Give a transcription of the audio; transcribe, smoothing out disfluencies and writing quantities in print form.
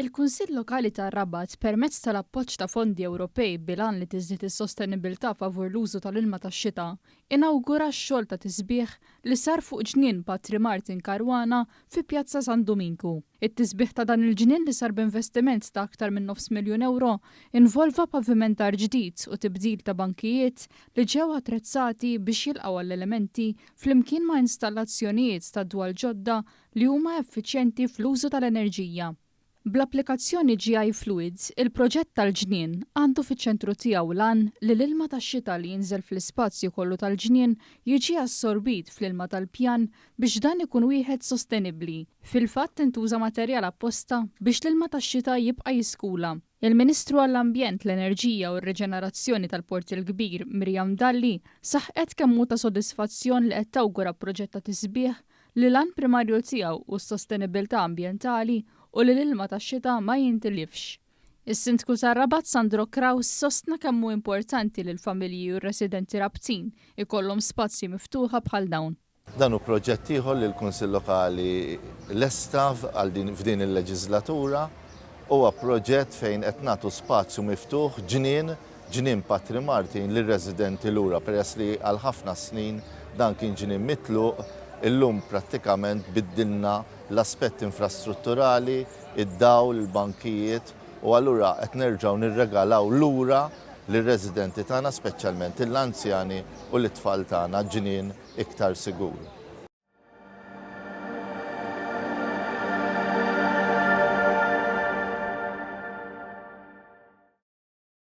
Il-Kunsill Lokali tar-Rabat, permezz tal-appoġġ ta' fondi Ewropej bil-għan li tiżdied is-sostenibbiltà favur l-użu tal-ilma tax-xita, inawgura x-xogħol ta' tisbiħ li sar fuq ġnien Patri Martin Caruana fi Pjazza San Duminku. It-tisbiħ ta' dan il-ġnien li sar b'investiment ta' aktar minn nofs miljun ewro involva pavimentar ġdid u tibdil ta' bankijiet li ġew attrezzati biex jilqgħu għall-elementi flimkien ma' installazzjonijiet ta' dwal ġodda li huma effiċjenti fl-użu tal-enerġija. Bl-applikazzjoni GI Fluids, il-proġett tal-ġnien għandu fiċ-ċentru tiegħu l-għan li l-ilma tax-xita li jinżel fl-ispazju kollu tal-ġnien jiġi assorbit fl-ilma tal-pjan biex dan ikun wieħed sostenibbli. Fil-fatt intuża materjal apposta biex l-ilma tax-xita jibqa' jiskula. Il-Ministru għall-Ambjent, l-Enerġija u r-Riġenerazzjoni tal-Port il-Kbir, Miriam Dalli, saħqet kemm hu ta' sodisfazzjon li qed tawgura proġett ta' tisbiħ li l-għan primarju tiegħu hu s-sostenibbiltà ambjentali u li l-ilma tax-xita ma jintilifx. Is-Sindku tar-Rabat Sandro Craus sostna kemm hu importanti li l-familji u r-residenti Rabtin ikollhom spazji miftuħa bħal dawn. Dan hu proġett ieħor li l-Kunsill Lokali lesta għal din f'din il-leġiżlatura. Huwa proġett fejn qed nagħtu spazju miftuħ, ġnien, Ġnien Patri Martin lir-residenti lura peress li għal ħafna snin dan kien ġnien mitluq, illum prattikament biddilna l-aspett infrastrutturali, id-dawl, il-bankijiet u allura qed nerġgħu nirregalaw lura lir-residenti tagħna speċjalment lill-anzjani u lit-tfal tagħna ġnien iktar sigur.